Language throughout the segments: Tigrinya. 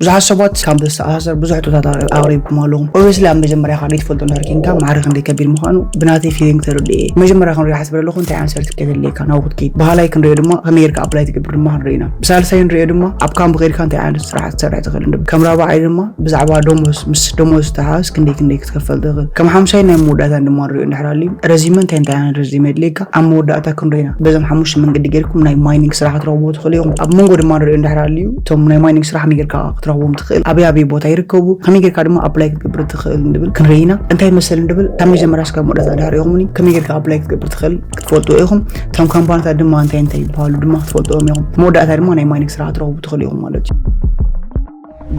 ብዙሓት ሰባት ካብ ዝተኣሳሰር ብዙሕ ሕቶታት ኣቕሪብኩም ኣለኹም። ኦብስሊ ኣብ መጀመርያ ካብ ዘይትፈልጦ እንድሕር ኬንካ ማዕረ ክንደይ ከቢድ ምዃኑ ብናተይ ፊሊንግ ተረድኤ። መጀመርያ ክንሪኦ ሓስበ ኣለኹ እንታይ ዓይነት ሰርቲፊኬት ኣድልየካ ናብኡ ክትከይድ፣ ብኻልኣይ ክንሪኦ ድማ ከመይ ጌርካ ኣፕላይ ትገብር ድማ ክንርኢ ኢና። ብሳልሳይ ንሪኦ ድማ ኣብ ካምፕ ከይድካ እንታይ ዓይነት ስራሕ ክትሰርሕ ትኽእል ንብል። ከም ራብዓይ ድማ ብዛዕባ ደሞዝ፣ ምስ ደሞዝ ዝተሓዝ ክንደይ ክንደይ ክትከፈል ትኽእል። ከም ሓምሳይ ናይ መወዳእታን ድማ ንሪኦ እንድሕር ኣልዩ ረዚመ እንታይ እንታይ ዓይነት ረዚመ የድልየካ ኣብ መወዳእታ ክንሪኦ ኢና። በዞም ሓሙሽተ መንገዲ ጌርኩም ናይ ማይኒንግ ስራሕ ክትረኽቡ ትኽእሉ ኢኹም። ኣብ መንጎ ድማ ንሪኦ እንድሕር ኣልዩ እቶም ናይ ማይኒንግ ስራሕ ከመይ ጌርካ ክትረኽቦም ትኽእል፣ ኣበይ ኣበይ ቦታ ይርከቡ፣ ከመይ ጌርካ ድማ ኣፕላይ ክትገብር ትኽእል ንብል ክንርኢ ኢና። እንታይ መሰል ንብል ካብ መጀመርያ እስካብ መወዳእታ ድሕር ኢኹምኒ ከመይ ጌርካ ኣፕላይ ክትገብር ትኽእል ክትፈልጡ ኢኹም። እቶም ካምፓኒታት ድማ እንታይ እንታይ ይበሃሉ ድማ ክትፈልጥዎም ኢኹም። መወዳእታ ድማ ናይ ማይኒንግ ስራሕ ክትረኽቡ ትኽእሉ ኢኹም ማለት እዩ።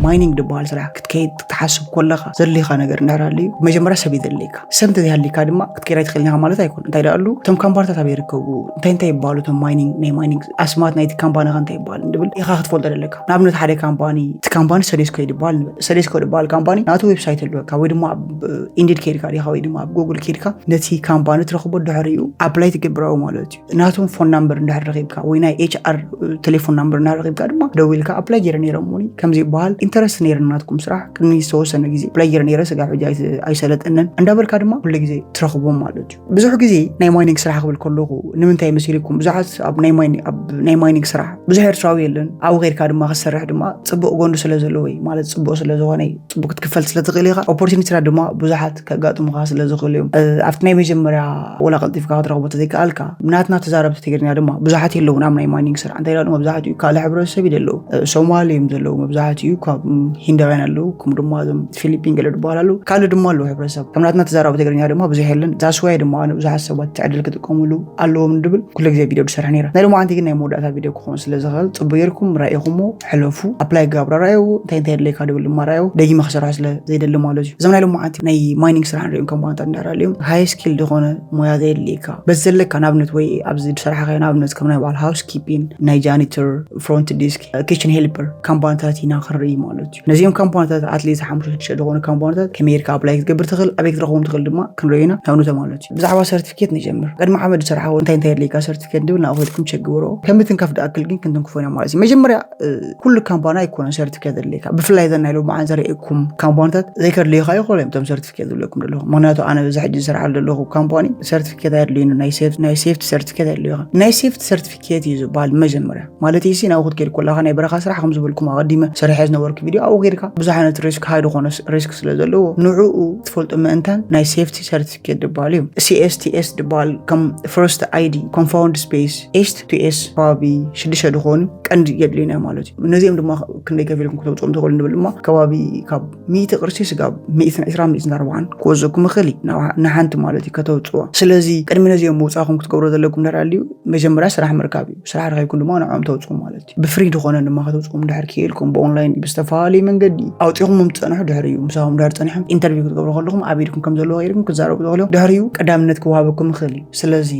ማይኒንግ ዝበሃል ስራሕ ክትከይድ ክትሓስብ ከለኻ ዘድልኻ ነገር እንድሕር ኣልዩ መጀመርያ ሰብ ይደልካ። ሰብ እንተዘይሃልካ ድማ ክትከይድ ኣይትኽእልን ኢኻ ማለት ኣይኮን። እንታይ ደኣሉ እቶም ካምፓኒታት ኣበይ ይርከቡ፣ እንታይ እንታይ ይበሃሉ እቶም ማይኒንግ፣ ናይ ማይኒንግ ኣስማት ናይቲ ካምፓኒ ከ እንታይ ይበሃል ንብል ኢኻ ክትፈልጦ ደለካ። ንኣብነት ሓደ ካምፓኒ፣ እቲ ካምፓኒ ሰዴስኮ እዩ ዝበሃል ንብል። ሰዴስኮ ዝበሃል ካምፓኒ ናቱ ዌብሳይት ኣለወካ ወይ ድማ ኣብ ኢንዲድ ከይድካ ዲኻ ወይ ድማ ኣብ ጉግል ከይድካ ነቲ ካምፓኒ ትረኽቦ ድሕሪኡ ኣፕላይ ትገብራዊ ማለት እዩ። ናቶም ፎን ናምበር እንድሕር ረኺብካ ወይ ናይ ኤች ኣር ቴሌፎን ናምበር እንድሕር ረኺብካ ድማ ደዊልካ ኣፕላይ ገይረ ነይረ እሞኒ ከምዚ ይበሃል ኢንተረስት ነይረ ናትኩም ስራሕ ቅድሚ ዝተወሰነ ግዜ ኣፕላይ ገይረ ነይረ ስጋብ ሕጂ ኣይተ- ኣይሰለጠንን እንዳበልካ ድማ ኩሉ ግዜ ትረኽቦም ማለት እዩ። ብዙሕ ግዜ ናይ ማይኒንግ ስራሕ ክብል ከለኹ ንምንታይ መሲልኩም ብዙሓት ኣብ ናይ ማይኒ- ኣብ ናይ ማይኒንግ ስራሕ ብዙሕ ኤርትራዊ የለን። ኣብኡ ከይድካ ድማ ክትሰርሕ ድማ ጽቡቕ ጎኑ ስለ ዘለዎ እዩ ማለት ጽቡቕ ስለ ዝኾነ እዩ። ጽቡቕ ክትክፈል ስለ ትኽእል ኢኻ። ኦፖርቹኒቲታት ድማ ብዙሓት ከጋጥሙኻ ስለ ዝኽእሉ እዮም። እ፣ ኣብቲ ናይ መጀመርያ ወላ ቀልጢፍካ ክትረኽቦ ተዘይከኣልካ ናትና ተዛረብቲ ትግርኛ ድማ ብዙሓት የለውን ኣብ ናይ ማይኒንግ ስራሕ እንታይ ድማ መብዛሕትኡ ካልእ ሕብረተሰብ እዩ ዘለዉ። እ፣ ሶማል እዮም ዘለዉ መብዛሕትኡ ካብ ም፣ ሂንዳውያን ኣለዉ ከምኡ ድማ እዞም ፊሊፒን ገለ ዝበሃል ኣለዉ ካልእ ድማ ኣለዉ ሕብረተሰብ ከም ናትና ተዛረቢ ትግርኛ ድማ ብዙሕ የለን። ዛስዋይ ድማ ኣነ ብዙሓት ሰባት እቲ ዕድል ክጥቀምሉ ኣለዎም ንድብል ኩሉ ግዜ ቪድዮ ዝሰርሕ ነይረ። ናይ ሎማዓንቲ ግን ናይ መወዳእታ ቪድዮ ክኸውን ስለ ዝኽእል ጽቡቅ ጌርኩም ራኢኹሞ ሕለፉ። ኣፕላይ ጋብራ ራእዩ እንታይ እንታይ የድልየካ ድብል ድማ ራእዩ ደጊመ ክሰርሖ ስለ ዘይደሊ ማለት እዩ። እዞም ናይ ሎማዓንቲ ናይ ማይኒንግ ስራሕ ንሪኦም ከም ባንታ እንዳራልዮም ሃይ ስኪል ዝኾነ ሞያ ዘየድልየካ በዚ ዘለካ ንኣብነት ወይ ኣብዚ ዝሰርሓኸዮ ንኣብነት ከም ናይ በዓል ሃውስ ኪፒን ናይ ጃኒተር ፍሮንት ዲስክ ኪችን ሄልፐር ካምፓኒታት ኢና ክንርኢ ማለት እዩ። ነዚኦም ካምፓኒታት ኣትሊስት ሓሙሽተ ሽዱሽተ ዝኾኑ ካምፓኒታት ከመይ ጌርካ ኣፕላይ ክትገብር ትኽእል ኣበይ ክትረኽቦም ትኽእል ድማ ክንሪኦ ኢና ናብነተ ማለት እዩ። ብዛዕባ ሰርቲፊኬት ንጀምር። ቅድሚ ዓመት ዝሰርሓዎ እንታይ እንታይ የድልየካ ሰርቲፊኬት ንብል ናብኡ ከድኩም ቸግበሮ ከም ምትንካፍ ድኣክል ግን ክንትንክፎ ኢና ማለት እዩ። መጀመርያ እ፣ ኩሉ ካምፓኒ ኣይኮነን ሰርቲፊኬት የድልየካ ብፍላይ ዘን ናይ ሎማዓን ዘርእኩም ካምፓኒታት ዘይከድልዩካ ይኽእሉ እዮም እቶም ሰርቲፊኬት ዝብለኩም ዘለኹ ምክንያቱ ኣነ በዚ ሕጂ ዝሰርሓሉ ዘለኹ ካምፓኒ ሰርቲፊኬት ኣየድልዩኒ ናይ ሴፍ- ናይ ሴፍቲ ሰርቲፊኬት ኣየድልዩካ ናይ ሴፍቲ ሰርቲፊኬት እዩ ዝበሃል መጀመርያ ማለት እዩ ሲ ናብኡ ክትከይድ ከለኻ ናይ በረኻ ስራሕ ከም ዝበልኩም ኣቐዲመ ሰሪሐ ዝነበርኩ ቪድዮ ኣብኡ ከይድካ ብዙሕ ዓይነት ሪስክ ሃይ ዝኾነ ስ- ሪስክ ስለ ዘለዎ ንዕኡ ትፈልጡ ምእንታን ናይ ሴፍቲ ሰርቲፊኬት ዝበሃል እዩ። ሲኤስቲኤስ ዝበሃል ከም ፈርስት ኣይዲ ኮምፓውንድ ስፔስ ኤስት ቱ ኤስ ከባቢ ሽዱሽተ ዝኾኑ ቀንዲ የድልዩና ማለት እዩ። ነዚኦም ድማ ክንደይ ከፊልኩም ክተውፅኦም ትኽእሉ ንብል ድማ ከባቢ ካብ ሚእቲ ቅርሺ ስጋብ ሚእትን ዕስራን ሚእትን ኣርባዓን ክወዘኩም ይኽእል እዩ ናብ- ንሓንቲ ማለት እዩ ከተውፅዋ። ስለዚ ቅድሚ ነዚኦም ምውፃእኹም ክትገብሮ ዘለኩም ደራልዩ መጀመርያ ስራሕ ምርካብ እዩ። ስራሕ ረኺብኩም ድማ ንዕኦም ተውፅኡ ማለት እዩ። ብፍሪ ዝኾነ ድማ ከተውፅኦም ድሕር ክኢልኩም ብኦንላይን ብዝተፈላለዩ መንገዲ ኣውፂኹም ትፀንሑ ድሕር እዩ ምሳኹም ድሕር ፀኒሖም ኢንተርቪው ክትገብሩ ከለኹም ኣብ ኢድኩም ከም ዘለዎ ኢድኩም ክትዛረቡ ትኽእሉ ድሕር እዩ ቀዳምነት ክወሃበኩም ይኽእል እዩ። ስለዚ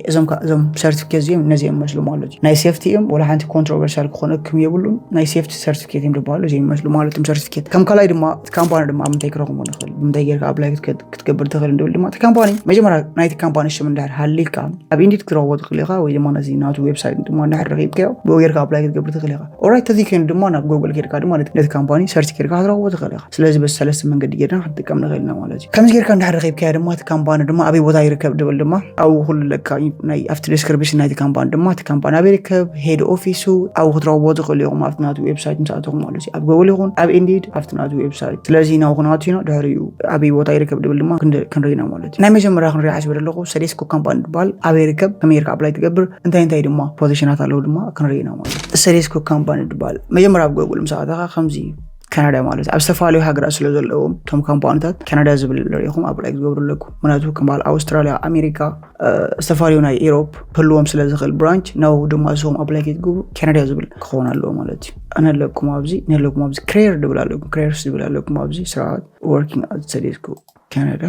እዞም ከ- እዞም ሰርቲፊኬት እዚኦም ነዚኦም መስሉ ማለት እዩ። ናይ ሴፍቲ እዮም ወላ ሓንቲ ኮንትሮቨርሻል ክኾነኩም የብሉን። ናይ ሴፍቲ ሰርቲፊኬት እዮም ዝበሃሉ እዚኦም መስሉ ማለት እዮም ሰርቲፊኬት። ከም ካልኣይ ድማ እቲ ካምፓኒ ድማ ኣብ ምንታይ ክረኽቦ ንኽእል ብምንታይ ጌርካ ኣፕላይ ክትከ- ክትገብር ትኽእል እንድብል ድማ እቲ ካምፓኒ መጀመርያ ናይቲ ካምፓኒ ሽም እንድሕር ሃሊካ ኣብ ኢንዲድ ክትረኽቦ ትኽእል ኢኻ ወይ ድማ ነዚ ናቱ ዌብሳይት ድማ እንድሕር ረኺብካዮ ብኡ ጌርካ ኣፕላይ ክትገብር ትኽእል ኢኻ። ኦራይት ተዘይኮይኑ ድማ ናብ ጎግል ጌርካ ድማ ነቲ ነቲ ካምፓኒ ሰርች ጌርካ ክትረኽቦ ትኽእል ኢኻ። ስለዚ በዚ ሰለስተ መንገዲ ጌርና ክንጥቀም ንኽእል ኢና ማለት እዩ። ከምዚ ጌርካ እንድሕር ረኺብካዮ ድማ እቲ ካምፓኒ ድማ ኣበይ ቦታ ይርከብ ድብል ድማ ኣብኡ ኩሉ ለካ ናይ ኣብቲ ዲስክሪፕሽን ናይቲ ካምፓኒ ድማ እቲ ካምፓኒ ኣበይ ይርከብ ሄድ ኦፊሱ ኣብኡ ክትረኽቦ ትኽእሉ ኢኹም ኣብቲ ናቱ ዌብሳይት ምስ ኣተኹም ማለት እዩ። ኣብ ጎግል ይኹን ኣብ ኢንዲድ ኣብቲ ናቱ ዌብሳይት ስለዚ ናብኡ ክንኣቱ ኢና ድሕሪኡ ኣበይ ቦታ ይርከብ ድብል ድማ ክንደ- ክንርኢ ኢና ማለት እዩ። ናይ መጀመርያ ክንሪኦ ሓሲበ ዘለኹ ሰዴስኮ ካምፓኒ ዝበሃል ኣበይ ይርከብ ከመይ ጌርካ ኣፕላይ ትገብር እንታይ እንታይ ድማ ፖዚሽናት ኣለዉ ድማ ክንርኢ ኢና ማለት እዩ። ሰዴስኮ ካምፓኒ ዝበሃል መጀመርያ ኣብ ጎግል ምስ ኣተኻ ከምዚ እዩ። ካናዳ ማለት ኣብ ዝተፈላለዩ ሃገራት ስለ ዘለዎም እቶም ካምፓኒታት ካናዳ ዝብል ርኢኹም ኣፕላይ ክትገብሩ ኣለኩም ምክንያቱ ከም በዓል ኣውስትራልያ ኣሜሪካ እ፣ ዝተፈላለዩ ናይ ኢሮፕ ክህልዎም ስለ ዝኽእል ብራንች ናብኡ ድማ ንስኹም ኣፕላይ ከይትገብሩ ካናዳ ዝብል ክኸውን ኣለዎ ማለት እዩ። ነለኩም ኣብዚ ነለኩም ኣብዚ ክሬር ድብል ኣለኩም ክሬርስ ድብል ኣለኩም ኣብዚ ስርዓት ወርኪንግ ኣት ሰዴስኮ ካናዳ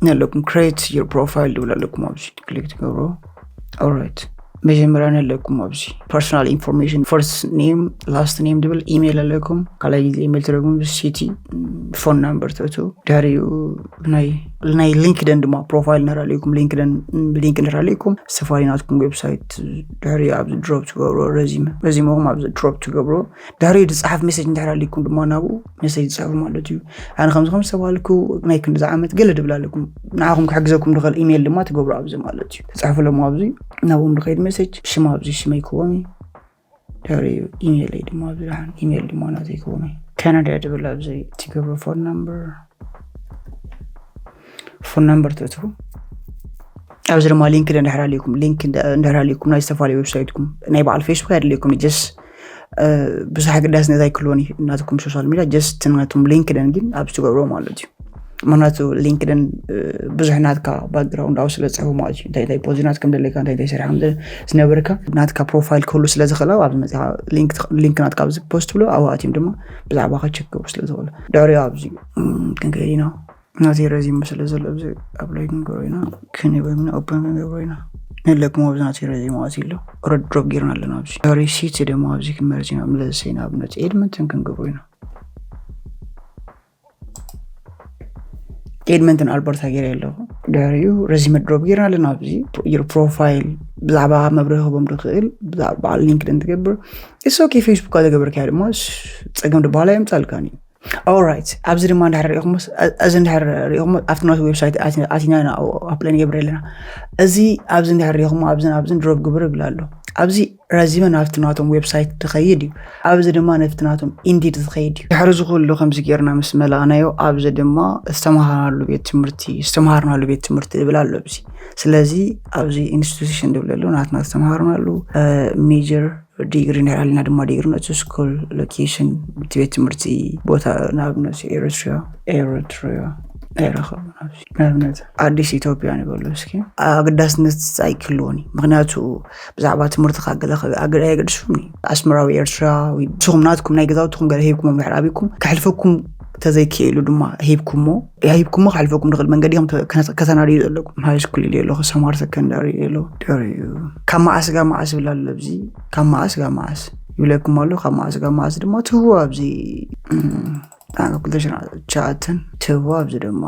ነለኩም create your profile ድብል ኣለኩም ኣብዚ ክሊክ ትገብሮ። ኦራይት መጀመርያ ነለኩም ኣብዚ personal information first name last name ድብል ኢሜይል ኣለኩም ካልኣይ ግዜ ኢሜይል ትረጉም ሲቲ ፎን ናምበር ተእቱ ድሕሪኡ ናይ ናይ ሊንክደን ድማ ፕሮፋይል እንድሕር ኣለኩም፣ ሊንክደን ብሊንክ እንድሕር ኣለኩም፣ ዝተፈላለዩ ናትኩም ዌብሳይት ድሕሪ ኣብዚ ድሮፕ ትገብሮ፣ ረዚመ ረዚመኹም ኣብዚ ድሮፕ ትገብሮ። ድሕሪ ዝፅሓፍ ሜሴጅ እንድሕር ኣለኩም ድማ ናብኡ ሜሴጅ ዝፅሕፉ ማለት እዩ። ኣነ ከምዚ ከም ዝተባልኩ ናይ ክንዲ ዓመት ገለ ድብል ኣለኩም፣ ንዓኹም ክሕግዘኩም ድኽእል ኢሜይል ድማ ትገብሩ ኣብዚ ማለት እዩ። ትፅሕፍሎም ኣብዚ፣ ናብኦም ድኸይድ ሜሴጅ። ሽም ኣብዚ ሽመይ ክዎም እዩ። ድሕሪ ኢሜይለይ ድማ ኣብዚ ደሓን ኢሜይል ድማ ናተይ ክዎም እዩ። ካናዳ ድብል ኣብዚ ትገብሩ። ፎን ናምበር ፎን ናምበር ትእትዉ። ኣብዚ ድማ ሊንክ እንድሕር ኣለኩም፣ ሊንክ እንድሕር ኣለኩም ናይ ዝተፈላለዩ ዌብሳይትኩም፣ ናይ በዓል ፌስቡክ ኣይድልየኩም። ጀስ ብዙሕ ኣገዳስነት ኣይክልዎን እዩ ናትኩም ሶሻል ሚዲያ። ጀስት ናትኩም ሊንክደን ግን ኣብዚ ትገብሮ ማለት እዩ። ምክንያቱ ሊንክደን ብዙሕ ናትካ ባክግራውንድ ኣብ ስለ ዝፅሕፉ ማለት እዩ። እንታይ እንታይ ፖዚሽናት ከም ደለካ፣ እንታይ እንታይ ሰሪሕ ከም ዝነበርካ፣ ናትካ ፕሮፋይል ክህሉ ስለ ዝኽእል ኣብዚ መፅኻ ሊንክ ናትካ ኣብዚ ፖስት ብሎ ኣብኡ ኣትዮም ድማ ብዛዕባኻ ቸክ ክገብሩ ስለ ዝኽእሉ። ድሕሪኡ ኣብዚ ክንከይድ ኢና። ናተይ ረዚሙ ስለ ዘሎ ኣብዚ ኣፕላይ ክንገብሮ ኢና። ክንወይምና ኦፕን ክንገብሮ ኢና። ንለኩም ኣብዚ ናተይ ረዚሙ ኣትዩ ኣሎ። ኦረድ ድሮፕ ጌርና ኣለና። ኣብዚ ድሕሪ ሲቲ ድማ ኣብዚ ክንመርጽ ኢና። ምለሰይ ንኣብነት ኤድመንተን ክንገብሮ ኢና። ኤድመንተን ኣልበርታ ገይረ ኣለኹ። ድሕሪኡ ረዚመ ድሮፕ ጌርና ኣለና። ኣብዚ ዩር ፕሮፋይል ብዛዕባ መብርሂ ክቦም ድኽእል ብዛዕባ ሊንክደን ትገብር ኢስ ኦኬ። ፌስቡክ ዝገበርካዮ ድማ ጸገም ድበሃል ኣየምጻልካን እዩ። ኦራይት፣ ኣብዚ ድማ እንድሕር ሪኢኹሞ፣ እዚ እንድሕር ሪኢኹሞ ኣብቲ ናቱ ዌብሳይት ኣቲና ኢና ኣፕላይ ንገብር ኣለና። እዚ ኣብዚ እንድሕር ሪኢኹሞ ኣብዝን ኣብዝን ድሮፕ ግብር ይብል ኣሎ። ኣብዚ ረዚመ ናብቲ ናቶም ዌብሳይት ትኸይድ እዩ። ኣብዚ ድማ ነፍቲ ናቶም ኢንዲድ ዝኸይድ እዩ። ድሕሪ ዝኩሉ ከምዚ ጌርና ምስ መላእናዮ ኣብዚ ድማ ዝተምሃርናሉ ቤት ትምህርቲ ዝተምሃርናሉ ቤት ትምህርቲ ይብል ኣሎ። ኣብዚ ስለዚ ኣብዚ ኢንስቲቱሽን ድብል ኣሎ ናትና ዝተምሃርናሉ ሜጀር ዲግሪ ንርኢ ኣለና ድማ ዲግሪ ነቲ ስኩል ሎኬሽን እቲ ቤት ትምህርቲ ቦታ ንኣብነት ኤረትሪያ ኤረትሪያ ኣይረኸብን ኣብዚ ንኣብነት ኣዲስ ኢትዮጵያ ንበሎ እስኪ ኣገዳስነት ኣይክህልዎን እዩ። ምክንያቱ ብዛዕባ ትምህርቲ ካገለ ኣየገድስኩም ኣስመራዊ ኤርትራ ንስኹም ናትኩም ናይ ገዛውትኹም ገለ ሂብኩሞም ድሕር ኣቢኩም ከሕልፈኩም ተዘይክእሉ ድማ ሂብኩሞ ሂብኩሞ ከሕልፈኩም ንኽእል መንገዲ ከም ከተናድዩ ዘለኩም ሃይ ስኩል ኢሉ ኣለኹ ሰማር ሰከንዳሪ ኢሉ ድሕሪኡ ካብ መዓስ ጋብ መዓስ ይብል ኣሎ ኣብዚ ካብ መዓስ ጋብ መዓስ ይብለኩም ኣሎ ካብ መዓስ ጋብ መዓስ ድማ ትህቡ ኣብዚ ክልተ ሽሕን ትሽዓተን ትህቡ ኣብዚ ድማ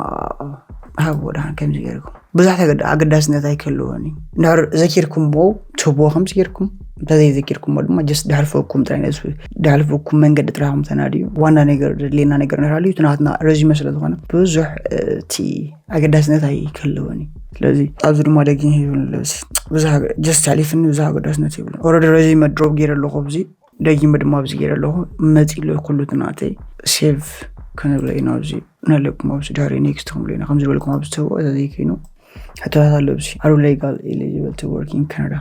ሃብዎ ደሓን ከምዚ ገይርኩም ብዙሕ ኣገዳስነት ኣይክህልዎን እዩ እንድሕር ዘኪርኩምዎ ትህብዎ ከምዚ ገይርኩም እንተዘይዘኪርኩምዎ ድማ ጀስት ድሕልፈኩም ጥራይ ነዚ ድሕልፈኩም መንገዲ ጥራይ ከም ተናድዩ ዋና ነገር ዘድልየና ነገር እንድሕር ሃልዩ እቲ ናትና ረዚመ ስለ ዝኾነ ብዙሕ እቲ ኣገዳስነት ኣይክህልውን እዩ ስለዚ ኣብዚ ድማ ደጊም ሂብን ኣለዚ ብዙሕ ጀስት ኣሕሊፍኒ ብዙሕ ኣገዳስነት ይብሉ ኦረዲ ረዚመ ድሮፕ ገይረ ኣለኹ ኣብዚ ደጊመ ድማ ኣብዚ ገይረ ኣለኹ መፂ ኣሎ ኩሉ እቲ ናተይ ሴቭ ክንብሎ ኢና ኣብዚ ነለኩም ኣብዚ ድሕሪ ኔክስት ክንብሎ ኢና ከምዚ ዝበልኩም ኣብዚ ትህቦ እዛ ዘይከይኑ ሕቶታት ኣሎ ኣብዚ ኣሩ ሌጋል ኤሊጂብል ቱ ወርክ ኢን ካናዳ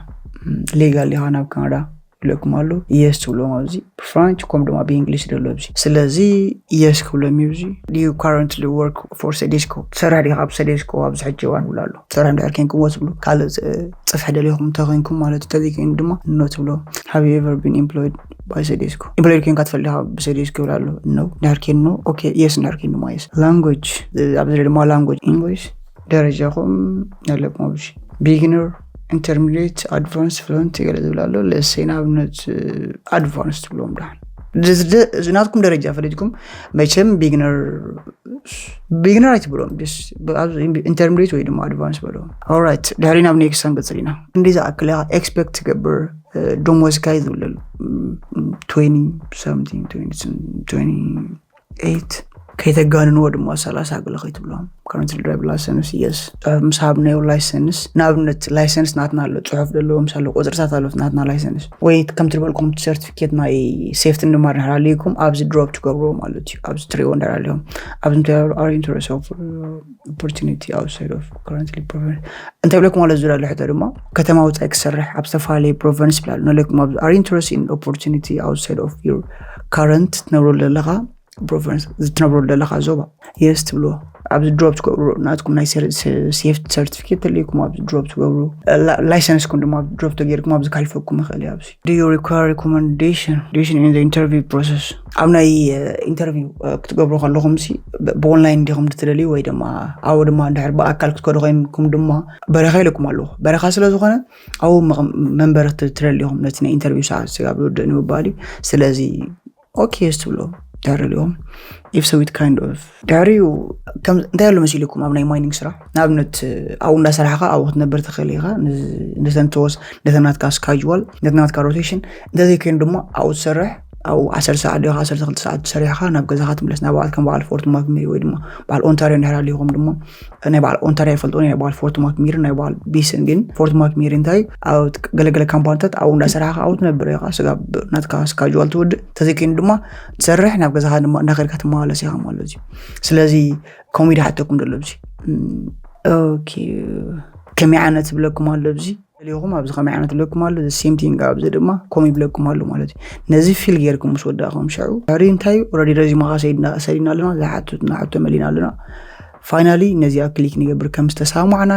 ሌጋል ኢኻ ናብ ካናዳ ይብለኩም ኣሎ የስ ትብሎም ኣብዚ ብፍራንች ከም ድማ ብእንግሊሽ ደሎ ኣብዚ ስለዚ የስ ክብሎም እዩ እዚ do you currently work for ሰዴስኮ ትሰርሕ ዲኻ ኣብ ሰዴስኮ ኣብዚ ሕጂ እዋን ይብሉ ኣሎ ትሰርሕ እንድሕር ኮንኩምዎ ትብሉ ካልእ ጽፍሒ ደሊኹም እንተኮንኩም ማለት እንተዘይኮይኑ ድማ no ትብሎ have you ever been employed by ሰዴስኮ employed ኮንካ ትፈልጥ ዲኻ ብሰዴስኮ ይብሉ ኣሎ no እንድሕር ኮይኑ no okay yes እንድሕር ኮይኑ ድማ yes language ኣብዚ ድማ language English ደረጃኹም ኣለኩም ኣብዚ beginner intermediate advanced fluent ገለ ዝብል ኣሎ let's say ንኣብነት advanced ትብሎም ደሓን ናትኩም ደረጃ ፈሊጥኩም መቸም beginner beginner ኣይትብሎም intermediate ወይ ድማ advanced በሎም alright ድሕሪ ናብ next ክንቅፅል ኢና እንዲ ዝኣክል expect ትገብር ደሞዝካ እዩ ዝብለሉ twenty something twenty eight ከይተጋንንዎ ድማ ሰላሳ ገለ ከይትብሎም currently driver license yes ምስ ሃብናዮ license ንኣብነት license ናትና ኣሎ ፅሑፍ ዘለዎ ምስ ኣሎ ቁፅርታት ኣሎ ናትና license ወይ ከምቲ ዝበልኩም certificate ናይ safety ድማ ድሕር ሃልይኩም ኣብዚ drop ትገብርዎ ማለት እዩ ኣብዚ ትሪእዎ እንዳር ኣለኹም ኣብዚ ምትያሩ are interest of opportunity outside of currently province እንታይ ብለኩም ኣሎ ዝብል ኣሎ ሕቶ ድማ ከተማ ውፃኢ ክሰርሕ ኣብ ዝተፈላለዩ province ይብላሉ ነለኩም ኣብዚ are interest in opportunity outside of your current ትነብረሉ ዘለኻ province ትነብረሉ ዘለኻ ዞባ yes ትብልዎ ኣብዚ drop ትገብሩ ናትኩም ናይ safety certificate ተልይኩም ኣብዚ drop ትገብሩ license ኩም ድማ drop ተገይርኩም ኣብዚ ካሕልፈኩም ይኽእል እዩ ኣብዚ do you require recommendation recommendation in the interview process ኣብ ናይ interview ክትገብሩ ከለኹም ሲ ብኦንላይን ዲኹም ትደልዩ ወይ ድማ ኣብኡ ድማ እንድሕር ብኣካል ክትከዱ ኮይንኩም ድማ በረኻ ኢለኩም ኣለኹ በረኻ ስለ ዝኾነ ኣብኡ መንበሪ ትደልዩ ኢኹም ነቲ ናይ interview ሰዓት ስጋብ ዝውድእ ንምባል እዩ ስለዚ okay yes ትብሎ ድሕሪ ሪኦም if so it kind of ድሕሪኡ እንታይ ኣሎ መሲልኩም ኣብ ናይ ማይኒንግ ስራሕ ንኣብነት ኣብኡ እንዳሰራሕካ ኣብኡ ክትነብር ትኽእል ኢኻ። ነተንተወስ ነተናትካ ስካጅዋል ነተናትካ ሮቴሽን እንተዘይኮይኑ ድማ ኣብኡ ትሰርሕ ኣብኡ ዓሰርተ ሰዓት ዲኻ ዓሰርተ ክልተ ሰዓት ሰሪሕካ ናብ ገዛኻ ትምለስ ናብ በዓል ከም በዓል ፎርት ማክሜሪ ወይ ድማ በዓል ኦንታሪዮ እንድሕር ኣሊኹም ድማ ናይ በዓል ኦንታሪዮ ይፈልጦ ናይ በዓል ፎርት ማክሜሪ ናይ በዓል ቢስን ግን ፎርት ማክሜሪ እንታይ ኣብ ገለገለ ካምፓኒታት ኣብኡ እንዳሰራሕካ ኣብኡ ትነብር ኢኻ ስጋብ ናትካ ስካጅዋል ትወድእ እንተዘይኮይኑ ድማ ትሰርሕ ናብ ገዛኻ ድማ እንዳኸድካ ትመላለስ ኢኻ ማለት እዩ። ስለዚ ከምኡ ኢደ ሓተኩም ዘሎ ኣብዚ ኦኬ ከመይ ዓይነት ብለኩም ኣሎ ኣብዚ ሊኹም ኣብዚ ከመይ ዓይነት ብለኩም ኣሎ the same thing ኣብዚ ድማ ከምኡ ይብለኩም ኣሎ ማለት እዩ። ነዚ ፊል ጌርኩም ምስ ወዳእኩም ሽዑ ድሕሪ እንታይ ኦረዲ ረዚማኻ ሰዲና ኣለና ዝሓቱትና ሕቶ መሊና ኣለና። ፋይናሊ ነዚኣ ክሊክ ንገብር ከም ዝተሰማዕና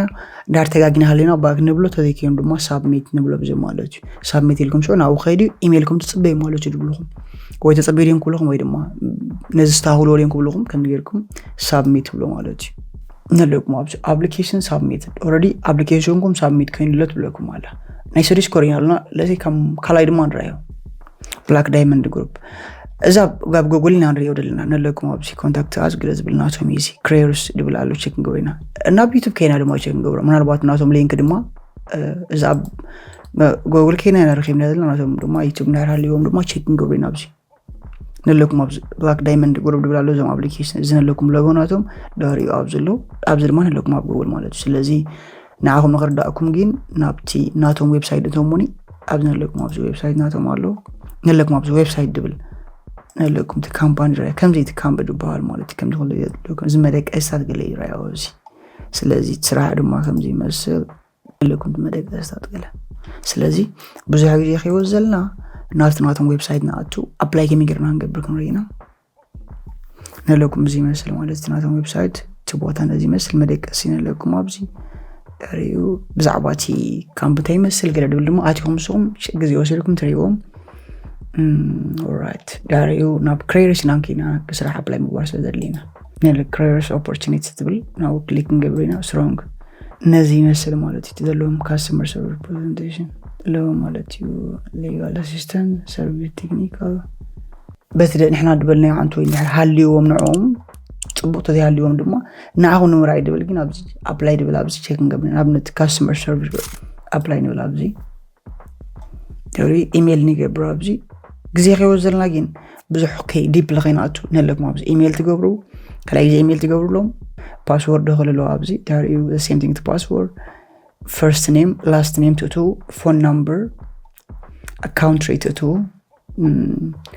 ዳር ተጋጊና ሃሊና ባክ ንብሎ ተዘይከዮም ድማ ሳብሚት ንብሎ ብዚ ማለት እዩ። ሳብሚት ኢልኩም ሽዑ ናብኡ ከይዱ ኢሜይልኩም ትፅበዩ ማለት እዩ ድብልኹም ወይ ተፀበዩ ድዮም ክብልኹም ወይ ድማ ነዚ ስታሁሎ ድዮም ክብልኹም ከም ጌርኩም ሳብሚት ትብሎ ማለት እዩ። ነለኩም ኣብዚ ኣፕሊኬሽን ሳብሚት ኦረዲ ኣፕሊኬሽንኩም ሳብሚት ኮይኑሎ ትብለኩም ኣላ። ናይ ሰዲስ ኮሪና ኣለና ለዚ ከም ካልኣይ ድማ ንረኣዮ ብላክ ዳይመንድ ግሩፕ እዛ ኣብ ጎጉል ኢና ንሪኦ ዘለና ነለኩም ኣብዚ ኮንታክት ኣዝ ግለ ዝብል ናቶም ኢዚ ክሬርስ ድብል ኣሎ ቸክ ንገብሮ ኢና። ናብ ዩቱብ ከይና ድማ ቸክ ንገብሮ ምናልባት ናቶም ሊንክ ድማ እዚ ኣብ ጎጉል ከይና ኢና ረኪብና ዘለና ናቶም ድማ ዩቱብ እንድሕር ሃልዎም ድማ ቸክ ንገብሮ ኢና ኣብዚ ነለኩም ኣብዚ ብላክ ዳይመንድ ግሩፕ ድብል ኣሎ እዞም ኣፕሊኬሽን እዚ ነለኩም ሎጎ ናቶም ድሕሪኡ ኣብዚ ኣሎ ኣብዚ ድማ ነለኩም ኣብ ጎጉል ማለት እዩ። ስለዚ ንዓኹም ንክርዳእኩም ግን ናብቲ ናቶም ዌብሳይት እተሙኒ ኣብዚ ነለኩም ኣብዚ ዌብሳይት ናቶም ኣሎ ነለኩም ኣብዚ ዌብሳይት ድብል ነለኩም እቲ ካምፓኒ ራያ ከምዚ እቲ ካምፕ ዝበሃል ማለት እዩ። ከምዚ ክልለኩም እዚ መደቀስታት ገለ ይራያ ኣብዚ ስለዚ እቲ ስራሕ ድማ ከምዚ ይመስል ነለኩም እቲ መደቀስታት ገለ ስለዚ ብዙሕ ግዜ ከይወስ ዘለና ናብቲ ናቶም ዌብሳይት ንኣቱ ኣፕላይ ከመይ ጌርና ክንገብር ክንርኢ ኢና። ነለኩም እዚ ይመስል ማለት እቲ ናቶም ዌብሳይት እቲ ቦታ ነዚ ይመስል መደቀሲ ነለኩም ኣብዚ ድሕሪኡ ብዛዕባ እቲ ካምፕ እንታይ ይመስል ገለ ድብል ድማ ኣቲኹም ንስኹም ግዜ ወሲድኩም ትርእይዎም ኦራይት ድሕሪኡ ናብ ክሬርስ ኢና ንከይና ስራሕ ኣፕላይ ምግባር ስለ ዘድልየና ነለ ክሬርስ ኦፖርቹኒቲ ትብል ናብኡ ክሊክ ንገብር ኢና ስትሮንግ ነዚ ይመስል ማለት እዩ ዘለዎም ካስተመር ሰርቪስ ፕሬዘንቴሽን ኣለዎ ማለት እዩ። ሌጋል ኣሲስተንት ሰርቪስ ቴክኒካል በቲ ንሕና ድበልናዮ ዓንቱ ወይ እንድሕር ሃልይዎም ንዕኦም ፅቡቅ ተዘይሃልይዎም ድማ ንዓኹም ንምርኣይ ድብል ግን ኣብዚ ኣፕላይ ድብል ኣብዚ ቸክ ንገብር ንኣብነት ካስተመር ሰርቪስ ኣፕላይ ንብል ኣብዚ ድሕሪ ኢሜይል ንገብር ኣብዚ ግዜ ከይወስደልና ግን ብዙሕ ከይ ዲፕሊ ከይንኣቱ ነለኩም ኣብዚ ኢሜይል ትገብሩ ካልኣይ ግዜ ኢሜይል ትገብሩሎም ፓስወርድ ክልለዎ ኣብዚ ድሕሪኡ ሴም ቲንግ ቱ ፓስወርድ ፈርስት ኔም ላስት ኔም ትእትው ፎን ናምበር ካውንትሪ ትእትው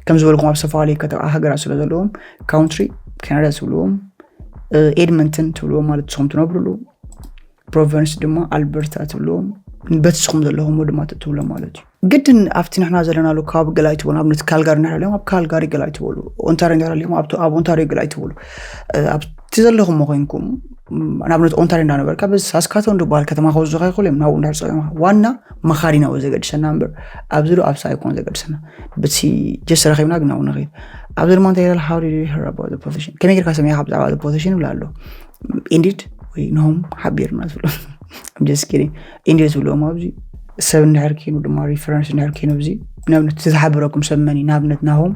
ከም ዝበልኩም ኣብ ዝተፈላለዩ ሃገራት ስለ ዘለዎም ካውንትሪ ካናዳ ትብልዎም ኤድመንተን ትብልዎም ማለት ንስኹም ትነብርሉ ፕሮቨንስ ድማ ኣልበርታ ትብልዎም በቲ ንስኹም ዘለኹምዎ ድማ ትእትውሎም ማለት እዩ። ግድን ኣብቲ ንሕና ዘለናሉ ከባቢ ገለ ኣይትበሉ ኣብነት ካልጋሪ እንድሕር ኣለኹም ኣብ ካልጋሪ ገለ ኣይትበሉ ኦንታሪዮ እንድሕር ኣለኹም ኣብቲ ኣብ ኦንታሪዮ ገለ ኣይትበሉ ኣብቲ ዘለኹምዎ ኮይንኩም ንኣብነት ኦንታሪዮ እንዳነበርካ በዚ ሳስካቶን ዝበሃል ከተማ ክወስዱኻ ይኽእሉ እዮም ናብኡ እንድሕር ፀዊዑኻ ዋና መኻሪና እዩ ዘገድሰና እምበር ኣብዚ ዶ ኣብሳ ኣይኮን ዘገድሰና ብቲ ጀስ ረኺብና ግን ናብኡ ንኸይድ ኣብዚ ድማ እንታይ ይላል how did you hear about the position ከመይ ጌርካ ሰሚዕካ ብዛዕባ the position ይብላ ኣሎ ኢንዲድ ወይ ንሆም ሓቢርና ዝብሎ I'm just kidding ኢንዲድ ዝብልዎም ኣብዚ ሰብ እንድሕር ኪኑ ድማ ሪፈረንስ እንድሕር ኪኑ ኣብዚ ንኣብነት እቲ ዝሓበረኩም ሰብ መን እዩ ንኣብነት ናሆም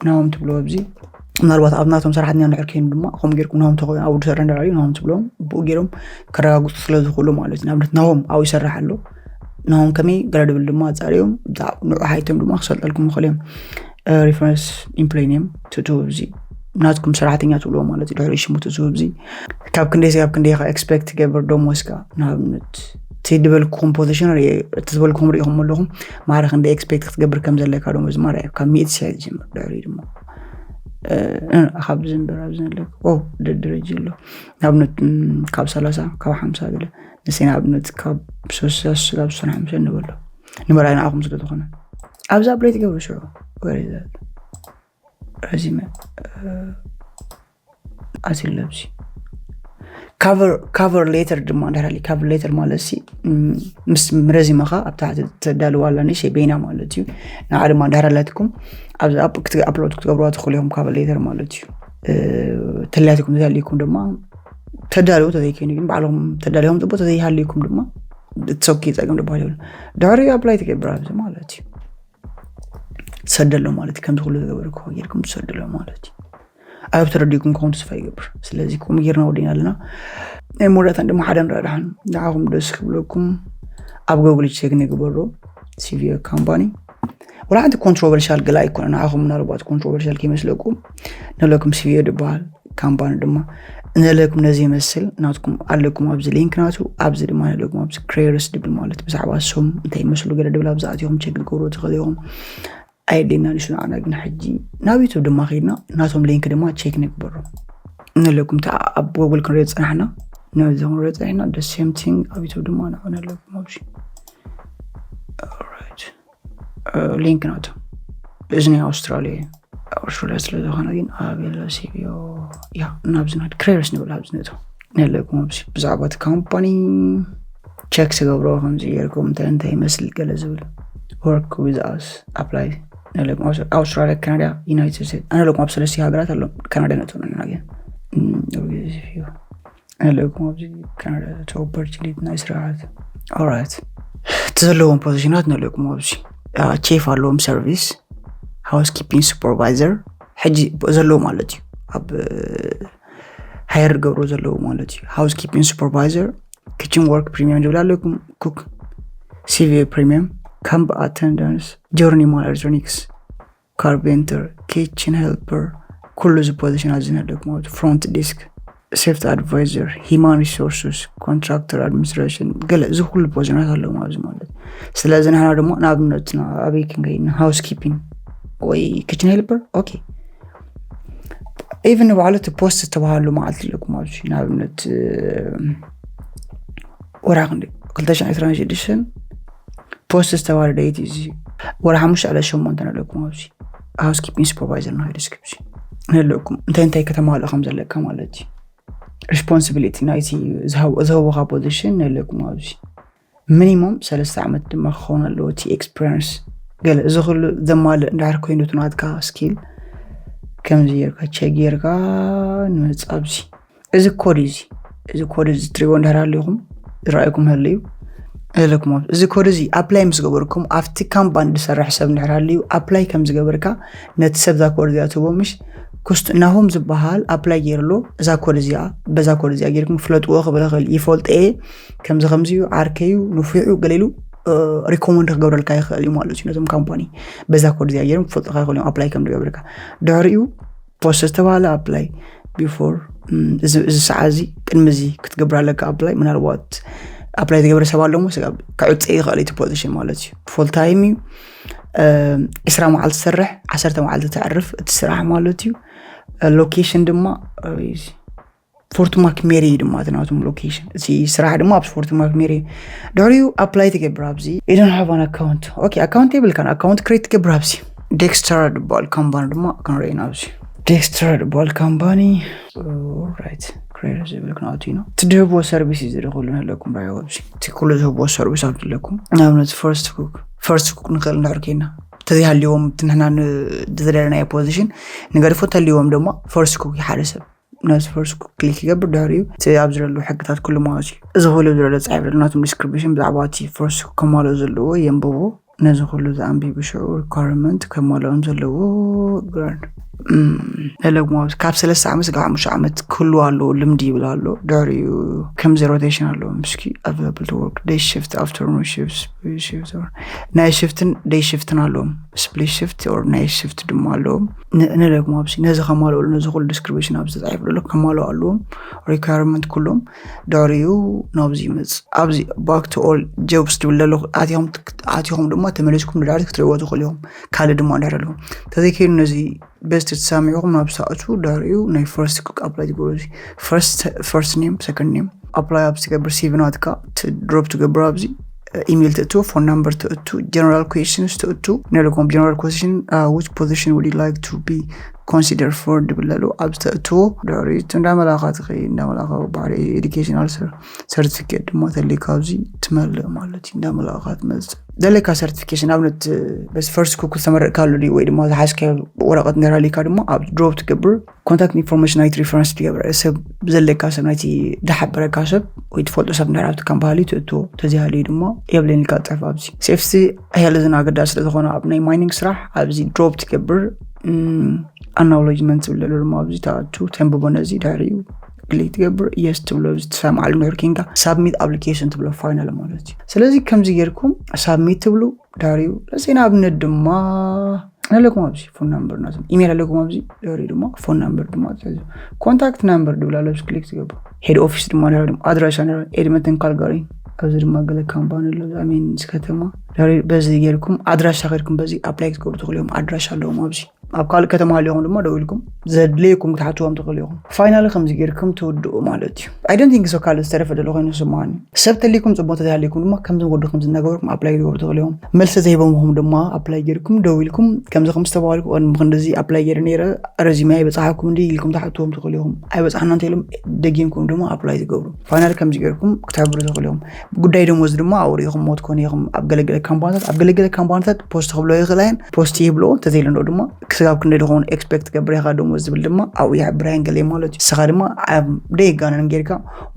ናሆም ትብሎ ኣብዚ ምናልባት ኣብ ናቶም ሰራሕተኛ እንድሕር ኮይኑ ድማ ከም ጌርኩም ናሆም ተኮ ኣብ ውዲ ሰረ እንድሕር ናሆም ትብሎም ብኡ ገይሮም ከረጋግፁ ስለ ዝኽእሉ ማለት እዩ ንኣብነት ናሆም ኣብኡ ይሰርሕ ኣሎ ናሆም ከመይ ገለ ድብል ድማ ኣፃሪዮም ንዑ ሓይቶም ድማ ክሰልጠልኩም ይኽእሉ እዮም ሪፈረንስ ኢምፕሎይ ኔም ትእትው ኣብዚ ናትኩም ሰራሕተኛ ትብልዎ ማለት እዩ ድሕሪ ሽሙ ትእትው ኣብዚ ካብ ክንደይ ስጋብ ክንደይ ኢኻ ኤክስፔክት ትገብር ደሞዝካ ንኣብነት እቲ ዝበልኩም ፖዚሽን እቲ ዝበልኩም ርኢኹም ኣለኹም ማዕረ ክንደይ ኤክስፔክት ክትገብር ከም ዘለካ ደሞዝ ማራ ካብ ሚእቲ ሽሕ ዝጀምር ድሕሪ ድማ ካብ ዝንበር ኣብዚ ኣለኩ ደደረጅ ኣሎ ንኣብነት ካብ ሰላሳ ካብ ሓምሳ ገለ ንስና ኣብነት ካብ ሶስት ስጋብ ሶስት ሓምሳ ንበሎ ንምርኣይ ንዓኹም ስለ ዝኾነ ኣብዚ ኣፕላይ ትገብሩ ሽዑ ወሬ ረዚመ ኣትለብሲ ካቨር ሌተር ድማ እንድሕር ካቨር ሌተር ማለት ሲ ምስ ረዚመኻ ኣብ ታሕቲ ተዳልዋ ኣላ ንእሽተይ በይና ማለት እዩ ንዓ ድማ እንድሕር ኣላትኩም ኣብዚ ኣፕ ኣፕሎድ ክትገብርዋ ትኽእሉ ኢኹም ካቨር ሌተር ማለት እዩ ተላትኩም ተዳሊኩም ድማ ተዳልዎ ተዘይኮይኑ ግን ባዕልኹም ተዳሊኹም ፅቡቅ ተዘይሃልይኩም ድማ ትሰኪ ፀገም ዝበሃል የብሉ ድሕሪ ኣፕላይ ትገብር ኣብዚ ማለት እዩ ትሰደሎም ማለት እዩ። ከምዚ ኩሉ ዝገበርኩ ጌርኩም ትሰደሎም ማለት እዩ። ኣብ ተረዲእኩም ከውን ተስፋ ይገብር። ስለዚ ከምኡ ጌርና ወዲና ኣለና። ናይ መወዳእታን ድማ ሓደ ንረዳሕን ንዓኹም ደስ ክብለኩም ኣብ ጎግል ቼክ ንግበሮ። ሲቪ ካምፓኒ ወላ ሓንቲ ኮንትሮቨርሻል ገላ ኣይኮነ። ንዓኹም ምናልባት ኮንትሮቨርሻል ከይመስለኩም ንለኩም። ሲቪ ዝበሃል ካምፓኒ ድማ ንለኩም ነዚ ይመስል። ናትኩም ኣለኩም ኣብዚ ሊንክ ናቱ፣ ኣብዚ ድማ ንለኩም ኣብዚ ክሬርስ ድብል ማለት ብዛዕባ ሶም እንታይ ይመስሉ ገለ ድብል ኣብዚ ኣትኹም ቼክ ክትገብሩ ትኽእሉ ኢኹም። ኣየድልየና ንሱ ንዓና። ግን ሕጂ ናብ ዩቱብ ድማ ከይድና ናቶም ሊንክ ድማ ቼክ ንግበሮ። ንለኩም እታ ኣብ ጎግል ክንሪኦ ዝጸናሕና ነዚ ክንሪኦ ዝጸናሕና the same thing ኣብ ዩቱብ ድማ ንዑ። ነለኩም ኣብዚ ሊንክ ናቶም እዚ ናይ ኣውስትራሊያ እዩ። ኣውስትራሊያ ስለ ዝኾነ ግን ኣብ የለ ሲቪዮ ያ ናብዚ ናድ ክሬርስ ንብል ኣብዚ ነቶ ነለኩም ኣብዚ ብዛዕባ እቲ ካምፓኒ ቸክ ዝገብሮ ከምዚ ጌርኩም እንታይ እንታይ ይመስል ገለ ዝብል work with us apply ነለኩም ኣብዚ ኣውስትራሊያ፣ ካናዳ፣ ዩናይትድ ስቴትስ ኣነ ለኩም ኣብ ሰለስተ ሃገራት ኣሎ። ካናዳ ነቶ ንና ግን ኣለኩም ኣብዚ ካናዳ ኦፖርቹኒቲ ናይ ስርዓት ኦራይት እቲ ዘለዎም ፖዚሽናት ነለኩም ኣብዚ ቼፍ ኣለዎም ሰርቪስ ሃውስኪፒንግ ሱፐርቫይዘር ሕጂ ዘለዉ ማለት እዩ። ኣብ ሃየር ገብሮ ዘለዉ ማለት እዩ። ሃውስኪፒንግ ሱፐርቫይዘር፣ ኪችን ወርክ ፕሪሚየም ዝብል ኣለኩም፣ ኩክ፣ ሲቪ ፕሪሚየም፣ ካምፕ ኣተንዳንስ፣ ጆርኒማን ኤሌክትሮኒክስ፣ ካርፔንተር፣ ኪችን ሄልፐር፣ ኩሉ እዚ ፖዚሽን ኣብዚ ኣለኩም ማለት ፍሮንት ዴስክ፣ ሴፍቲ ኣድቫይዘር፣ ሂማን ሪሶርስስ፣ ኮንትራክተር ኣድሚኒስትሬሽን፣ ገለ እዚ ኩሉ ፖዚሽናት ኣለዉ ኣብዚ ማለት። ስለዚ ንሕና ድማ ንኣብነት ኣበይ ክንከይድ ሃውስኪፒንግ ወይ ኪችን ሄልፐር ኦኬ። ኢቭን ንባዕሉ እቲ ፖስት ዝተባሃሉ መዓልቲ ኣለኩም ኣብዚ ንኣብነት ወርሒ ክንደይ ክልተ ሽሕን ዕስራን ሽዱሽተን ፖስት ዝተባሃለ ደይት እዚ ወርሒ ሓሙሽተ ዕለት ሸሞንተ ኣለኩም ኣብዚ ሃውስኪፒንግ ሱፐርቫይዘር ናይ ዲስክሪፕሽን ነለኩም እንታይ እንታይ ከተማልእ ከም ዘለካ ማለት እዩ። ሪስፖንሲቢሊቲ ናይቲ ዝሃብ- ዝህቡኻ ፖዚሽን ነለኩም ኣብዚ ሚኒሞም ሰለስተ ዓመት ድማ ክኸውን ኣለዎ እቲ ኤክስፒሪንስ። ገለ እዚ ኩሉ ዘማልእ እንድሕር ኮይኑ እቲ ናትካ ስኪል ከምዚ ጌርካ ቸክ ጌርካ ንመጽእ ኣብዚ እዚ ኮድ እዚ እዚ ኮድ እዚ ትሪእዎ እንድሕር ሃሊኹም ዝረኣይኩም ህልዩ ኣለኩም ኣብዚ። እዚ ኮድ እዚ ኣፕላይ ምስ ገበርኩም ኣብቲ ካምፓኒ ዝሰርሕ ሰብ እንድሕር ሃልዩ ኣፕላይ ከም ዝገበርካ ነቲ ሰብ እዛ ኮድ እዚኣ ትህቦ ምሽ ኩስት ናሆም ዝበሃል ኣፕላይ ገይርሎ እዛ ኮድ እዚኣ በዛ ኮድ እዚኣ ጌርኩም ፍለጥዎ ክብል ይኽእል ይፈልጦ እየ ከምዚ ከምዚ እዩ ዓርከይ እዩ ንፉዕ እዩ ገለ ኢሉ ሪኮመንድ ክገብረልካ ይኽእል እዩ ማለት እዩ ነቶም ካምፓኒ በዛ ኮድ እዚኣ ገይሮም ክፈልጡካ ይኽእል እዮም ኣፕላይ ከም ዝገብርካ ድሕሪኡ ፖስት ዝተባሃለ ኣፕላይ ቢፎር እዚ ሰዓ እዚ ቅድሚ እዚ ክትገብር ኣለካ ኣፕላይ ምናልባት ኣፕላይ ዝገብረ ሰብ ኣሎ ሞ ስጋብ ክዕፀ ይኽእል እቲ ፖዚሽን ማለት እዩ ፉል ታይም እዩ ዕስራ መዓልቲ ትሰርሕ ዓሰርተ መዓልቲ ተዕርፍ እቲ ስራሕ ማለት እዩ ሎኬሽን ድማ ፎርት ማክ ሜሪ እዩ ድማ እቲ ናቶም ሎኬሽን እቲ ስራሕ ድማ ኣብ ፎርት ማክ ሜሪ ድሕሪኡ ኣፕላይ ትገብር ኣብዚ ኢደን ሃቫን ኣካውንት ኦኬ ኣካውንት የብልካን ኣካውንት ክሬት ትገብር ኣብዚ ዴክስተራ ዝበሃል ካምፓኒ ድማ ክንርኢ ኢና ኣብዚ ዴክስተራ ዝበሃል ካምፓኒ ራይት ክሬት ዝብል ክንኣቱ ኢና እቲ ድህብዎ ሰርቪስ እዩ ዝደኸሉ ኣለኩም ራዮ ኣብዚ እቲ ኩሉ ዝህብዎ ሰርቪስ ኣብ ዘለኩም ንኣብነት ፈርስት ኩክ ፈርስት ኩክ ንኽእል እንድሕር ኮይና ተዘይሃልዎም እቲ ንሕና ዝደለናዮ ፖዚሽን ንገድፎ ተልዎም ድማ ፈርስት ኩክ ሓደ ሰብ ነዚ ፈርስት ኩክ ክሊክ ይገብር ድሕሪኡ እቲ ኣብዚ ዘሎ ሕግታት ኩሉ ማለት እዩ እዚ ኩሉ ዝረደ ፃሒፍ ናቶም ዲስክሪፕሽን ብዛዕባ እቲ ፈርስት ኩክ ከማልኦ ዘለዎ የንብቦ ነዚ ኩሉ ዝኣንቢቡ ሽዑ ሪኳርመንት ከማልኦም ዘለዎ ግራንድ ለለግሞ ካብ ሰለስተ ዓመት ስጋብ ሓሙሽተ ዓመት ክህልዎ ኣለዎ ልምዲ ይብል ኣሎ ድሕሪኡ ከምዚ ሮቴሽን ኣለዎ ምስኪ available to work day shift afternoon shift ናይ ሽፍትን ደይ ሽፍትን ኣለዎም ስፕሊት ሽፍት ናይ ሽፍት ድማ ኣለዎም ንለግሞ ኣብዚ ነዚ ከማልኦሉ ነዚ ኩሉ ዲስክሪፕሽን ኣብዚ ተፃሒፉ ዘሎ ከማልኦ ኣለዎም ሪኳርመንት ኩሎም ድሕሪኡ ናብዚ ይመፅ ኣብዚ ባክ ቱ ኦል ጆብስ ትብል ዘሎ ኣትኹም ድማ ተመሊስኩም ንዳሕሪ ክትሪእዎ ትኽእሉ ኢኹም ካልእ ድማ እንድሕር ኣለኹም ተዘይከይኑ ነዚ በዚ ተተሳሚዕኹም ናብ ሰኣቱ ድሕሪኡ ናይ ፈርስት ኩክ ኣፕላይ ትገብሩ እዚ ፈርስት ኔም ሰከንድ ኔም ኣፕላይ ኣብ ትገብር ሲቪ ናትካ ድሮፕ ትገብር ኣብዚ ኢሜል ትእቱ ፎን ናምበር ትእቱ ጀነራል ኩዌሽንስ ትእቱ ነለኩም ጀነራል ኩዌሽን which position would you like to be consider for ድብል ኣሎ። ኣብ ዝተእትዎ ድሕሪ እቲ እንዳመላእካ ትኸይድ፣ እንዳመላእካ ባሕሪ educational certificate ድማ ተልካ ኣብዚ ትመልእ ማለት እዩ። እንዳመላእካ ትመጽእ ዘለካ certification ኣብነት በስ first ኩኩ ዝተመረጥካሉ ድዩ ወይ ድማ ዝሓዝካዮ ወረቐት እንዳራሊካ ድማ ኣብ drop ትገብር። Contact information ናይቲ reference ትገብር ሰብ ዘለካ ሰብ ናይቲ ዝሓበረካ ሰብ ወይ ትፈልጦ ሰብ እንዳራብቲ ከም ባህሊ ትእትዎ። ተዚሃልዩ ድማ የብለንካ ጽሕፍ ኣብዚ safety health ኣገዳሲ ስለዝኾነ ኣብ ናይ mining ስራሕ ኣብዚ drop ትገብር። Acknowledgement ትብለሉ ድማ ኣብዚ ተኣቱ ተንብቦ ነዚ ድሕሪኡ click ትገብር yes ትብሎ እዚ ትሰምዓሉ ድሕሪ ኪንካ submit application ትብሎ final ማለት እዩ። ስለዚ ከምዚ ጌርኩም submit ትብሉ ድሕሪኡ ለዚ ንኣብነት ድማ ኣለኩም ኣብዚ phone number ናቶም ኢሜል ኣለኩም ኣብዚ ድሕሪኡ ድማ phone number ድማ contact number ድብል ኣሎ click ትገብሩ head office ድማ ድሕሪኡ ድማ ኣድራሻ Edmonton Calgary ኣብዚ ድማ ገለ ካምፓኒ ኣሎ ኣሜን ከተማ ድሕሪኡ በዚ ጌርኩም ኣድራሻ ኸድኩም በዚ apply ክትገብሩ ትኽእሉ እዮም። ኣድራሻ ኣለዎም ኣብዚ ኣብ ካልእ ከተማ ሃሊኹም ድማ ደው ኢልኩም ዘድለየኩም ክትሓትዎም ትኽእሉ ኢኹም። Finally ከምዚ ጌርኩም ትውድኡ ማለት እዩ። I don't think so ካልእ ዝተረፈ ደሎ ኮይኑ ስምዓኒ። ሰብ ተሊኩም ጽቡቕ ተተሃሊኩም ድማ ከምዚ ወዲ ከምዚ እናገበርኩም apply ክትገብሩ ትኽእሉ ኢኹም። መልሲ ዘይቦምኹም ድማ apply ጌርኩም ደው ኢልኩም ከምዚ ከም ዝተባባልኩ ቅድሚ ክንድዚ apply ጌረ ነይረ resume ኣይበጻሓኩም እንዲ ኢልኩም ትሓትዎም ትኽእሉ ኢኹም። ኣይበጻሕና እንተ ኢሎም ደጊምኩም ድማ apply ትገብሩ። Finally ከምዚ ጌርኩም ክትሕብሩ ትኽእሉ ኢኹም። ጉዳይ ደሞዝ ድማ ኣብኡ ርኢኹም ሞት ኮነ ኢኹም ኣብ ገለገለ ካምፓኒታት ኣብ ገለገለ ካምፓኒታት post ክብሎ ይኽእላ እየን post ይብሎ እንተዘይለንዶ ድማ ክስጋብ ክንደይ ድኸውን expect ትገብር ኢኻ ደሞዝ ዝብል ድማ ኣብኡ ይሕብር እየን ገለ ማለት እዩ። ንስኻ ድማ ደይጋነን ጌርካ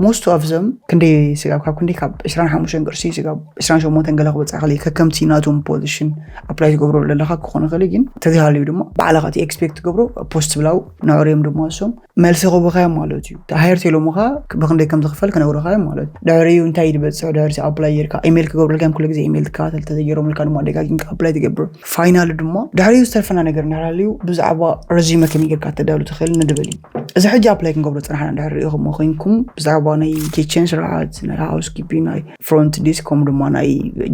most of them ክንደይ ስጋብ ካብ ክንደይ ካብ ዕስራን ሓሙሽተን ቅርሺ ስጋብ ዕስራን ሸሞንተን ገለ ክበፅሕ ይኽእል እዩ ከከምቲ ናቶም position apply ትገብሮ ዘለኻ ክኾን ይኽእል እዩ። ግን ተዘይሃልዩ ድማ ባዕልኻ እቲ expect ትገብሮ post ብላው ንዕርዮም ድማ እሶም መልሲ ክቡኻዮም ማለት እዩ። Hire ተኢሎምኻ ብክንደይ ከም ዝኽፈል ክነግሩኻዮም ማለት እዩ። ድሕሪኡ እንታይ ድበፅሕ ድሕሪ apply ጌርካ ኢሜል ክገብሩልካ እዮም ኩሉ ግዜ ኢሜል ትከታተል ተዘይገይሮምልካ ድማ ደጋጊምካ apply ትገብር። Finally ድማ ድሕሪኡ ዝተርፈና ነገር እናሃልዩ ብዛዕባ resume ከመይ ጌርካ ተዳሉ ትኽእል ንድብል እዩ። እዚ ሕጂ apply ክንገብሮ ፅናሕና ድሕሪ ርኢኹሞ ኮይንኩም ብዛዕባ ናይ kitchen ስርዓት ናይ housekeeping ናይ front desk ከምኡ ድማ ናይ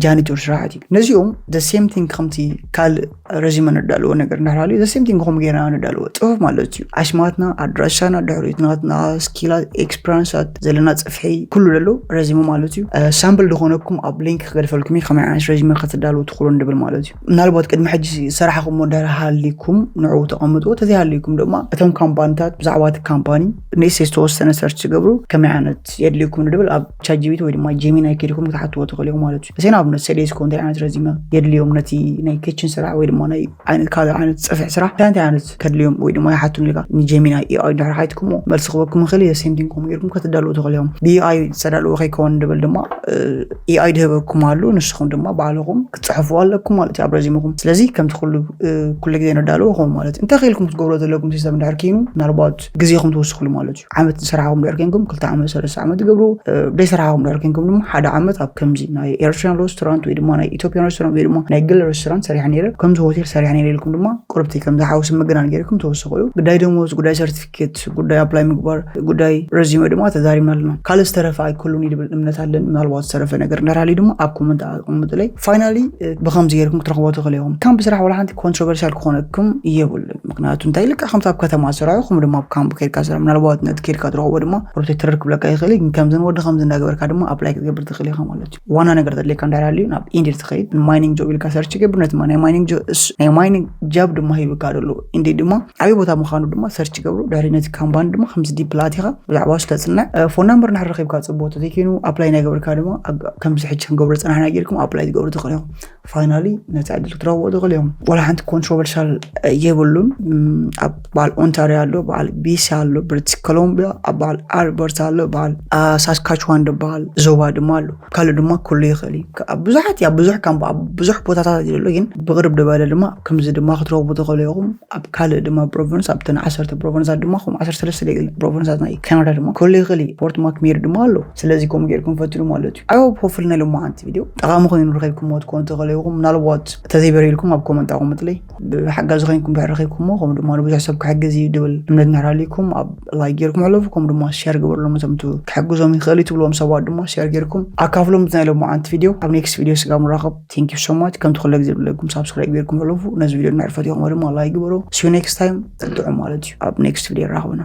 janitor ስርዓት እዩ። ነዚኦም the same thing ከምቲ ካልእ resume ነዳልዎ ነገር እንዳሃልዩ the same thing ከምኡ ጌርና ነዳልዎ ፅሑፍ ማለት እዩ። ኣሽማትና ኣድራሻና ድሕሪት ናትና skill ት experience ት ዘለና ፅፍሒ ኩሉ ዘሎ resume ማለት እዩ። Sample ዝኾነኩም ኣብ link ክገድፈልኩም እዩ ከመይ ዓይነት resume ከተዳልዎ ትኽእሉ ንድብል ማለት እዩ። ምናልባት ቅድሚ ሕጂ ሰራሕኹም ድሕሪ ሃሊኩም ንዕኡ ተቐምጥዎ ተዘይሃሊኩም ድማ እቶም ካምፓኒታት ብዛዕባ እቲ ካምፓኒ ንእስ ዝተወሰነ search ትገብሩ ከመይ ዓይነት የድልየኩም ንድብል ኣብ ChatGPT ወይ ድማ Gemini ከይድኩም ክትሓትዎ ትኽእሉ ኢኹም ማለት እዩ። እሰይ ንኣብነት sales ኮ እንታይ ዓይነት resume የድልዮም ነቲ ናይ kitchen ስራሕ ወይ ድማ ናይ ዓይነት ካልእ ዓይነት ፅፍሒ ስራሕ እንታይ እንታይ ዓይነት ከድልዮም ወይ ድማ ይሓቱን ኢልካ ን Gemini AI ድሕሪ ሓትኩሞ መልሲ ክበኩም ይኽእል እዩ። Same thing ከምኡ ጌርኩም ከተዳልዎ ትኽእሉ ኢኹም። ብ AI ዝተዳለወ ከይከውን ድብል ድማ AI ድህበኩም ኣሉ ንስኹም ድማ ባዕልኹም ክትፅሕፍዎ ኣለኩም ማለት እዩ ኣብ resume ኹም። ስለዚ ከምቲ ኩሉ ኩሉ ግዜ ነዳልዎ ኹም ማለት እዩ። እንታይ ክኢልኩም ክትገብሮ ዘለኩም system ድሕር ኮይኑ ምናልባት ግዜኹም ትወስኽሉ ማለት እዩ። ዓመት ዝሰራሕኹም ድሕር ኮንኩም ክልተ ዓመት ሰለስተ ዓመት ትገብሩ። ዘይሰራሕኹም ድሕር ኮንኩም ድማ ሓደ ዓመት ኣብ ከምዚ ናይ ኤርትራን restaurant ወይ ድማ ናይ ኢትዮጵያን restaurant ወይ ድማ ናይ ግል restaurant ሰሪሐ ነይረ ከምዚ ሆቴል ሰሪሐ ነይረ ኢልኩም ድማ ቁርብቲ ከምዚ ሓውሲ ምግናን ጌርኩም ትወስኽሉ። ጉዳይ ደሞዝ፣ ጉዳይ certificate፣ ጉዳይ apply ምግባር፣ ጉዳይ resume ድማ ተዛሪብና ኣለና። ካልእ ዝተረፈ ኣይክህሉን እዩ ድብል እምነት ኣለኒ። ምናልባት ዝተረፈ ነገር እንዳራሊ ድማ ኣብ comment ኣቐምጥለይ። Finally ብኸምዚ ጌርኩም ክትረኽቦ ትኽእሉ ኢኹም። ከም ብስራሕ ዋላ ሓንቲ controversial ክኾነኩም የብሉን። ምክንያቱ እንታይ ልክዕ ከምቲ ኣብ ከተማ ስራሕ ይኹም ድማ ኣብ ካምፕ ከይድካ ስራሕ ምናልባት ነቲ ከይድካ ትረኽቦ ድማ ፕሮቴክተር ክብለካ ይኽእል እዩ። ግን ከምዝን ወዲ ከምዚ እንዳገበርካ ድማ apply ክትገብር ትኽእል ኢኻ ማለት እዩ። ዋና ነገር ዘድልየካ እንዳራሊ ናብ ኢንዲድ ትኸይድ mining job ኢልካ search ገብር ነቲ ናይ mining job ድማ ሂብካ ደሎ ኢንዲድ ድማ ዓብይ ቦታ ምዃኑ ድማ search ገብሩ። ድሕሪ ነቲ ካምፓኒ ድማ ከምዚ ዲፕል ኣቲኻ ብዛዕባ ዝተፅንዕ phone number ንሕር ረኺብካ ፅቡቅ ተዘይኮይኑ apply ናይ ገብርካ ድማ ከምዚ ሕጂ ክንገብሮ ዝፅናሕና ጌርኩም apply ትገብሩ ትኽእሉ ኢኹም። Finally ነቲ ዕድል ክትረኽብዎ ትኽእሉ ኢኹም። ዋላ ሓንቲ controversial የብሉን። ኣብ በዓል ኦንታሪዮ ኣሎ፣ በዓል ቢሲ ኣሎ፣ ብሪቲሽ ኮሎምቢያ፣ ኣብ በዓል ኣልበርታ ኣሎ፣ በዓል ሳስካችዋን ዝበሃል ዞባ ድማ ኣሎ። ካልእ ድማ ኩሉ ይኽእል እዩ። ብዙሓት ኣብ ብዙሕ ካምፕ ኣብ ብዙሕ ቦታታት እዩ ዘሎ። ግን ብቕርብ ዝበለ ድማ ከምዚ ድማ ክትረኽቡ ትኽእሉ ኢኹም። ኣብ ካልእ ድማ ፕሮቨንስ ኣብተን ዓሰርተ ፕሮቨንሳት ድማ ከም ዓሰርተ ሰለስተ ደቂ ፕሮቨንሳት ናይ ካናዳ ድማ ክህሉ ይኽእል እዩ። ፎርት ማክሜሪ ድማ ኣሎ። ስለዚ ከምኡ ጌርኩም ፈትኑ ማለት እዩ። I hope hopefully ናይ ሎማዓንቲ ቪድዮ ጠቓሚ ኮይኑ ረኺብኩምዎ ትኮኑ ትኽእሉ ኢኹም። ምናልባት ተዘይበሪልኩም ኣብ ኮመንት ኣቐምጥለይ። ብሓጋዚ ኮይንኩም ድሕር ረኺብኩምዎ ከምኡ ድማ ንብዙሕ ሰብ ክሕግዝ እዩ ድብል እምነት እንድሕር ሃልይኩም ኣብ ላይክ ጌርኩም ሕለፉ። ከምኡ ድማ ሸር ግበርሎም እቶም ክሕግዞም ይኽእል እዩ ትብልዎም ሰባት ድማ ሸር ጌርኩም ኣካፍሎም። ናይ ሎማዓንቲ ቪድዮ ኣብ ኔክስት ቪድዮ ስጋ ምራኸብ። Thank you so much። ከምቲ ኩለ ግዜ ብለኩም ሳብስክራይብ ጌርኩም ሕለፉ። ነዚ ቪድዮ ንዕርፈት ኢኹም ድማ ላይክ ግበሩ። See you next time። ጥዑም ማለት እዩ። ኣብ ኔክስት ቪድዮ ይራኸብና።